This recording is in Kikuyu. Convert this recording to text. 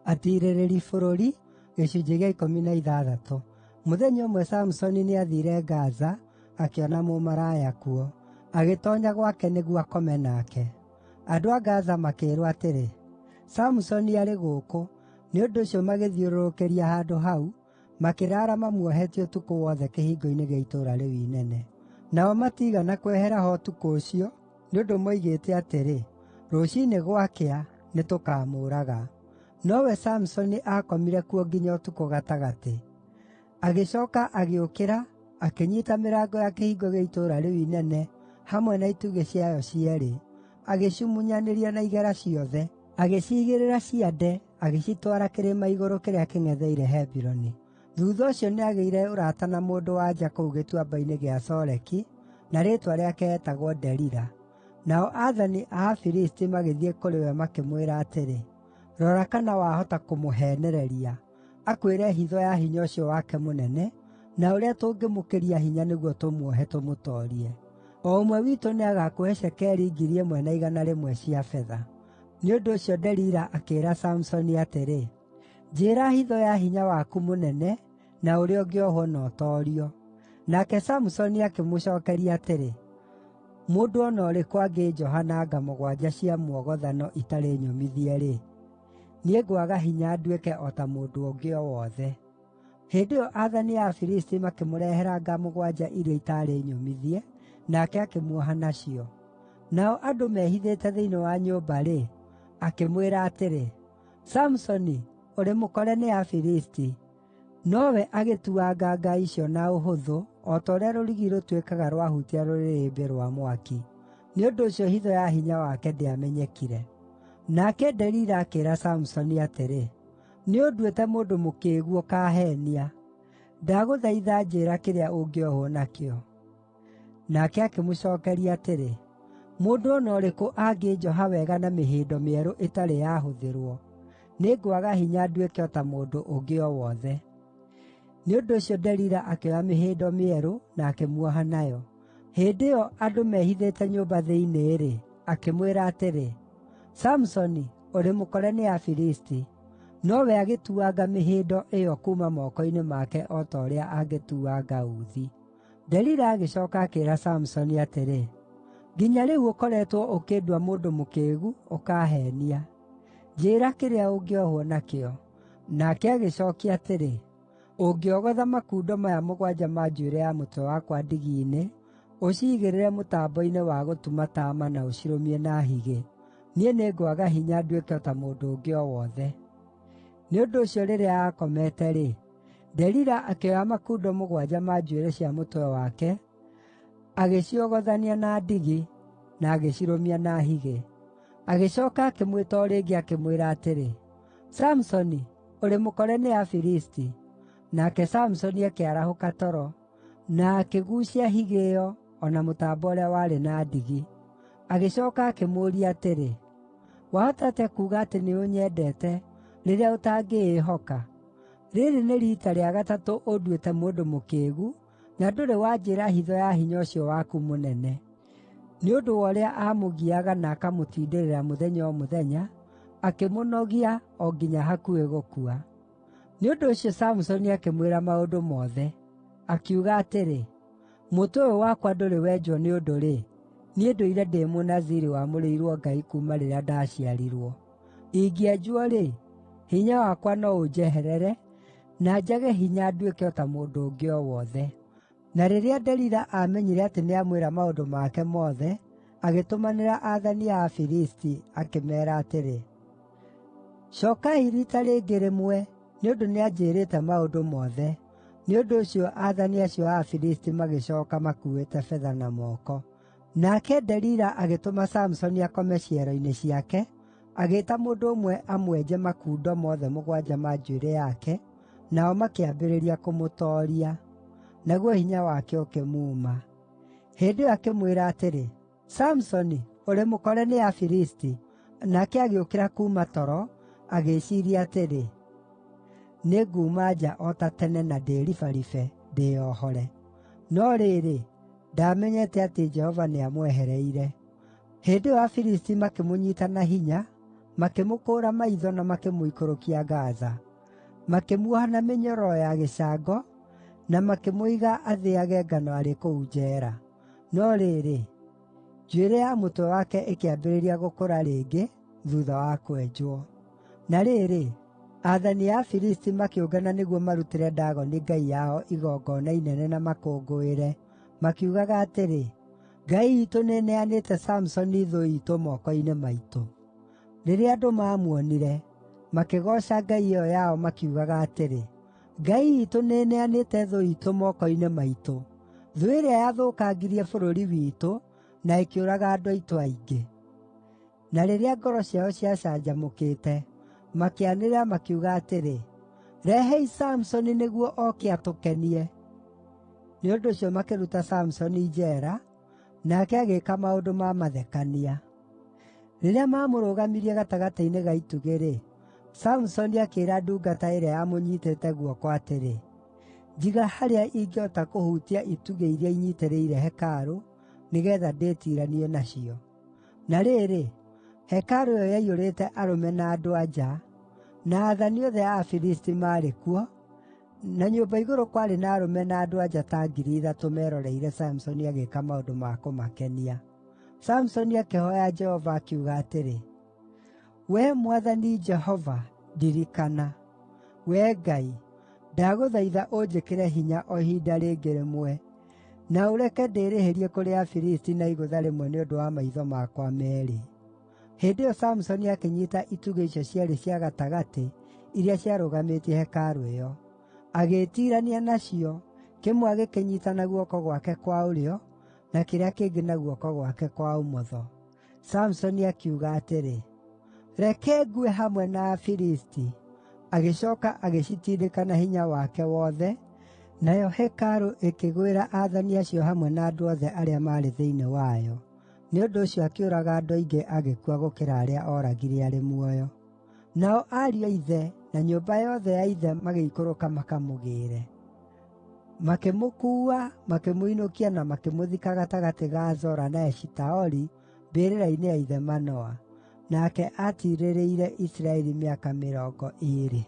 Atiirĩrĩri Bũrũri. Mũthenya ũmwe Samusoni nĩathiire Gaza, akĩona mũmaraya kuo. Agĩtoonya gwake nĩguo akome nake. Andũ a Gaza makĩĩrwo atĩrĩ, “Samusoni arĩ gũkũ!” Nĩ ũndũ ũcio magĩthiũrũrũkĩria handũ hau, makĩraara mamuohetie ũtukũ wothe kĩhingo-inĩ gĩa itũũra rĩu inene. Nao matiigana kwehera ho ũtukũ ũcio, nĩ ũndũ moigĩte atĩrĩ, “Rũciinĩ gwakĩa, nĩtũkaamũũraga.” Nowe Samusoni aakomire kuo nginya ũtukũ gatagatĩ. Agĩcooka agĩũkĩra, akĩnyiita mĩrango ya kĩhingo gĩa itũũra rĩu inene, hamwe na itugĩ ciayo cierĩ, agĩcimunyanĩria na igera ciothe. Agĩciigĩrĩra ciande, agĩcitwara kĩrĩma-igũrũ kĩrĩa kĩng'etheire Hebironi. Thuutha ũcio nĩagĩire ũrata na mũndũ-wa-nja kũu Gĩtuamba-inĩ gĩa Soreki, na rĩĩtwa rĩake eetagwo Delila. Nao aathani a Afilisti magĩthiĩ kũrĩ we makĩmwĩra atĩrĩ, “Rora kana wahota kũmũheenereria, akwĩre hitho ya hinya ũcio wake mũnene, na ũrĩa tũngĩmũkĩria hinya nĩguo tũmuohe tũmũtoorie. O ũmwe witũ nĩagakũhe cekeri 1,100 cia betha.” Nĩ ũndũ ũcio Delila akĩĩra Samusoni atĩrĩ, “Njĩĩra hitho ya hinya waku mũnene, na ũrĩa ũngĩohwo na ũtoorio.” Nake Samusoni akĩmũcookeria atĩrĩ, “Mũndũ o na ũrĩkũ angĩnjoha na nga mũgwanja cia mwogothano itarĩ nyũmithie-rĩ, niĩ ngwaga hinya nduĩke o ta mũndũ ũngĩ o wothe.” Hĩndĩ ĩyo aathani a Afilisti makĩmũrehera nga mũgwanja iria itaarĩ nyũmithie, nake akĩmuoha nacio. Nao andũ mehithĩte thĩinĩ wa nyũmba-rĩ, akĩmwĩra atĩrĩ, “Samusoni, ũrĩ mũkore nĩ Afilisti!” Nowe agĩtuanga nga icio na ũhũthũ o ta ũrĩa rũrigi rũtuĩkaga rwahutia rũrĩrĩmbĩ rwa mwaki. Nĩ ũndũ ũcio hitho ya hinya wake ndĩamenyekire. Nake Delila akĩĩra Samusoni atĩrĩ, “Nĩũnduĩte mũndũ mũkĩĩgu ũkaaheenia. Ndagũthaitha njĩĩra kĩrĩa ũngĩohwo nakĩo.” Nake akĩmũcookeria atĩrĩ, “Mũndũ o na ũrĩkũ angĩnjoha wega na mĩhĩndo mĩerũ ĩtarĩ yahũthĩrwo, nĩngwaga hinya nduĩke o ta mũndũ ũngĩ o wothe.” Nĩ ũndũ ũcio Delila akĩoya mĩhĩndo mĩerũ na akĩmuoha nayo. Hĩndĩ ĩyo andũ mehithĩte nyũmba thĩinĩ-rĩ, akĩmwĩra atĩrĩ, “Samusoni, ũrĩ mũkore nĩ Afilisti!” Nowe agĩtuanga mĩhĩndo ĩyo kuuma moko-inĩ make o ta ũrĩa angĩtuanga uuthi. Delila agĩcooka akĩĩra Samusoni atĩrĩ, “Nginya rĩu ũkoretwo ũkĩndua mũndũ mũkĩĩgu, ũkaaheenia. Njĩĩra kĩrĩa ũngĩohwo nakĩo.” Nake agĩcookia atĩrĩ, “Ũngĩogotha makundo maya mũgwanja ma njuĩrĩ ya mũtwe wakwa ndigi-inĩ, ũciigĩrĩre mũtambo-inĩ wa gũtuma taama na ũcirũmie na higĩ, niĩ nĩngwaga hinya nduĩke o ta mũndũ ũngĩ o wothe.” Nĩ ũndũ ũcio rĩrĩa aakomete-rĩ, Delila akĩoya makundo mũgwanja ma njuĩrĩ cia mũtwe wake, agĩciogothania na ndigi, na agĩcirũmia na higĩ. Agĩcooka akĩmwĩta o rĩngĩ akĩmwĩra atĩrĩ, “Samusoni, ũrĩ mũkore nĩ Afilisti!” Nake Samusoni akĩarahũka toro, na akĩguucia higĩ ĩyo, o na mũtambo ũrĩa warĩ na ndigi. Agĩcooka akĩmũũria atĩrĩ, “Wahota atĩa kuuga atĩ nĩũnyendete, rĩrĩa ũtangĩĩhoka? Rĩĩrĩ nĩ riita rĩa gatatũ ũnduĩte mũndũ mũkĩĩgu, na ndũrĩ wanjĩĩra hitho ya hinya ũcio waku mũnene.” Nĩ ũndũ wa ũrĩa aamũgiaga na akamũtindĩrĩra mũthenya o mũthenya, akĩmũnogia o nginya hakuhĩ gũkua. Nĩ ũndũ ũcio Samusoni akĩmwĩra maũndũ mothe. Akiuga atĩrĩ, “Mũtwe ũyũ wakwa ndũrĩ wenjwo nĩ ũndũ-rĩ, niĩ ndũire ndĩ Mũnaziri wamũrĩirwo Ngai kuuma rĩrĩa ndaciarirwo. Ingĩenjwo-rĩ, hinya wakwa no ũnjeherere, na njage hinya nduĩke o ta mũndũ ũngĩ o wothe.” Na rĩrĩa Delila aamenyire atĩ nĩamwĩra maũndũ make mothe, agĩtũmanĩra aathani a Afilisti, akĩmeera atĩrĩ, “Cookai riita rĩngĩ rĩmwe, nĩ ũndũ nĩanjĩĩrĩte maũndũ mothe.” Nĩ ũndũ ũcio aathani acio a Afilisti magĩcooka makuuĩte betha na moko. Nake Delila agĩtũma Samusoni akome ciero-inĩ ciake, agĩĩta mũndũ ũmwe amwenje makundo mothe mũgwanja ma njuĩrĩ yake, nao makĩambĩrĩria kũmũtooria. Naguo hinya wake ũkĩmuuma. Hĩndĩ ĩyo akĩmwĩra atĩrĩ, “Samusoni, ũrĩ mũkore nĩ Afilisti!” Nake agĩũkĩra kuuma toro, agĩĩciiria atĩrĩ, “Nĩnguuma nja o ta tene na ndĩĩribaribe, ndĩĩohore.” No rĩrĩ, ndaamenyete atĩ Jehova nĩamwehereire. Hĩndĩ ĩyo Afilisti makĩmũnyiita na hinya, Makĩmũkũũra maitho na makĩmũikũrũkia Gaza. Makĩmuoha na mĩnyororo ya gĩcango na makĩmũiga athĩage ngano arĩ kũu njeera. No rĩrĩ, njuĩrĩ ya mũtwe wake ĩkĩambĩrĩria gũkũra rĩngĩ thuutha wa kwenjwo. Na rĩrĩ, aathani a Afilisti makĩũngana nĩguo marutĩre Dagoni ngai yao igongona inene na makũngũĩre, makiugaga atĩrĩ, “Ngai iitũ nĩĩneanĩte Samusoni thũ iitũ moko-inĩ maitũ.” Rĩrĩa andũ maamuonire, makĩgooca ngai ĩyo yao makiugaga atĩrĩ, “Ngai iitũ nĩĩneanĩte thũ iitũ moko-inĩ maitũ, thũ ĩrĩa yathũkangirie bũrũri witũ na ĩkĩũraga andũ aitũ aingĩ.” Na rĩrĩa ngoro ciao ciacanjamũkĩte, makĩanĩrĩra makiuga atĩrĩ, “Rehei Samusoni nĩguo oke atũkenie.” Nĩ ũndũ ũcio makĩruta Samusoni njeera, nake agĩĩka maũndũ ma mathekania. Rĩrĩa maamũrũgamirie gatagatĩ-inĩ ga itugĩ-rĩ, Samusoni akĩĩra ndungata ĩrĩa yamũnyiitĩte guoko atĩrĩ, “Njiga harĩa ingĩhota kũhutia itugĩ iria inyiitĩrĩire hekarũ, nĩgeetha ndĩtiiranie nacio.” Na rĩrĩ, hekarũ ĩyo yaiyũrĩte arũme na andũ-a-nja, na aathani othe a Afilisti maarĩ kuo, na nyũmba igũrũ kwarĩ na arũme na andũ-a-nja ta 3,000 meroreire Samusoni agĩĩka maũndũ ma kũmakenia. Samusoni akĩhooya Jehova, akiuga atĩrĩ, “Wee Mwathani Jehova, ndirikana. Wee Ngai, ndagũthaitha ũnjĩkĩre hinya o ihinda rĩngĩ rĩmwe, na ũreke ndĩĩrĩhĩrie kũrĩ Afilisti na igũtha rĩmwe nĩ ũndũ wa maitho makwa meerĩ.” Hĩndĩ ĩyo Samusoni akĩnyiita itugĩ icio cierĩ cia gatagatĩ iria ciarũgamĩtie hekarũ ĩyo. Agĩĩtiirania nacio, kĩmwe agĩkĩnyiita na guoko gwake kwa ũrĩo, na kĩrĩa kĩngĩ na guoko gwake kwa ũmotho. Samusoni akiuga atĩrĩ, “Reke ngue hamwe na Afilisti!” Agĩcooka agĩcitiindĩka na hinya wake wothe, nayo hekarũ ĩkĩgwĩra aathani acio hamwe na andũ othe arĩa maarĩ thĩinĩ wayo. Nĩ ũndũ ũcio akĩũraga andũ aingĩ agĩkua gũkĩra arĩa ooragire arĩ muoyo. Nao ariũ a ithe, na nyũmba yothe ya ithe magĩikũrũka makamũgĩĩre. Makĩmũkuua, makĩmũinũkia na makĩmũthika gatagatĩ ga Zora na Eshitaoli mbĩrĩra-inĩ ya ithe Manoa. Nake aatiirĩrĩire Isiraeli mĩaka 20.